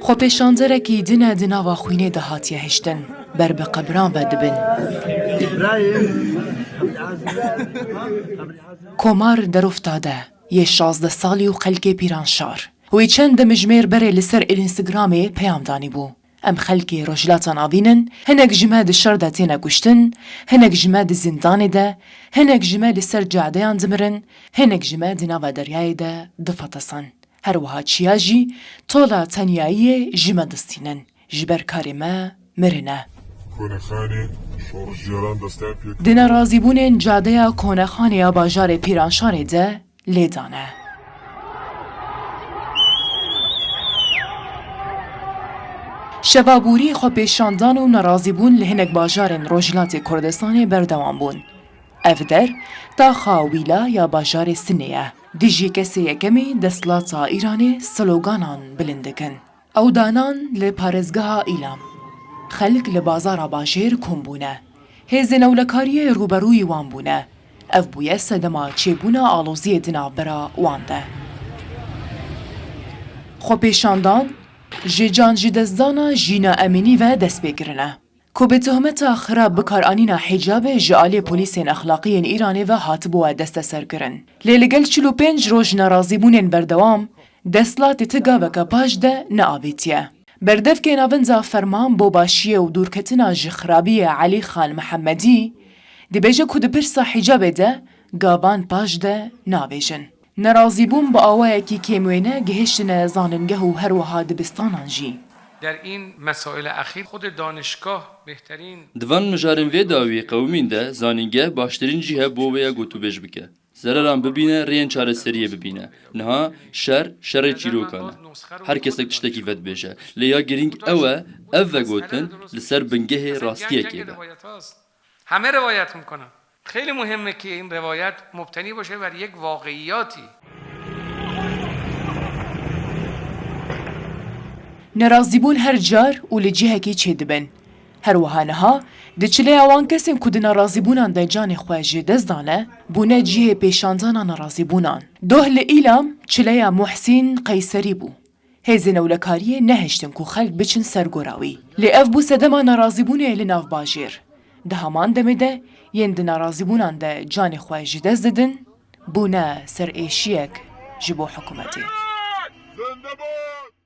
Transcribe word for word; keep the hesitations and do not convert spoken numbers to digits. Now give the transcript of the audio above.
Xwepêşanderekî din e di nava xwînê de hatiye hiştin, ber bi qebran ve dibin. Komar deroftade, yê şazdeh salî û xelkê Pîranşar. Wê çend dimijmêr berê li ser Instagramê peyam danîbû. Em xelkê Rojhilata Navîn in, hinek ji me di şer de têne kuştin, hinek ji me di zindanê de, hinek ji me li ser cadeyan dimirin, hinek ji me di nava deryayê de difetisin. Her wiha çiya jî tola tenyayiyê ji me distînin, ji ber karê me mirine. Konexanê şorişgeran destiyar pê Di nerazîbûnên cadeya Konexanê ya bajarê Pîranşarê de lê dane. Şeva borî xwepêşandan û nerazîbûn li hinek bajarên Rojhilatê Kurdistanê berdewam bûn. Ev der taxa Wîla ya bajarê Sinê ye. Dijî kesê yekemî desthilata Îranê sloganan bilind dikin. Ew danan li parêzgeha Îlam. Xelk li bazara bajêr kom bûne. Hêzên ewlekariyê rûberûyî wan bûne. Ev bûye sedema çêbûna aloziyê di navbera wan de. Xwepêşandan ji can ji destdana Jîna Emînî ve dest pê kirine, ku bi tohmeta xirab bikaranîna hîcabê ji aliyê polîsên exlaqî yên Îranê ve hatibû desteserkirin. Lê li gel çil û pênc roj nerazîbûnên berdewam, desthilatê ti gaveke paş de neavêtiye. Berdevkê navinca Ferman bo Başiyê û Dûrketina ji Xirabiyê Elî Xan Mihemedî dibêje ku di pirsa hîcabê de gavan paş de navêjin. Nerazîbûn bi awayekî kêmwêne gihiştine zanîngeh û her wiha dibistanan jî. در این مسائل اخیر خود دانشگاه بهترین Di van mijarên vê dawî qewimîn de zanîngeh baştirîn cî ye bo wê ya gotûbêj bike. Zereran bibîne, rêyên çareseriyê bibîne. Niha şer, şerê çîrokan e. Her kesek tiştekî vedibêje. Lê ya girîng ew e, ev vegotin li ser bingehê rastiyekê be. همه روایت می‌کنن. خیلی مهمه که این روایت مبتنی باشه بر یک واقعیاتی. Nerazîbûn her car û li cihekî çêdibin. Her wiha niha di çileya wan kesên ku di nerazîbûnan de canê xwe ji dest dane, bûne cihê pêşandana nerazîbûnan. Doh li Îlam çileya Muhsîn Qeyserî bû. Hêzên ewlekariyê nehiştin ku xelk biçin ser gora wî. Lê ev bû sedema nerazîbûnê li nav bajêr. Di heman demê de yên di nerazîbûnan de canê xwe ji dest didin, bûne serêşiyek ji bo hikûmetê.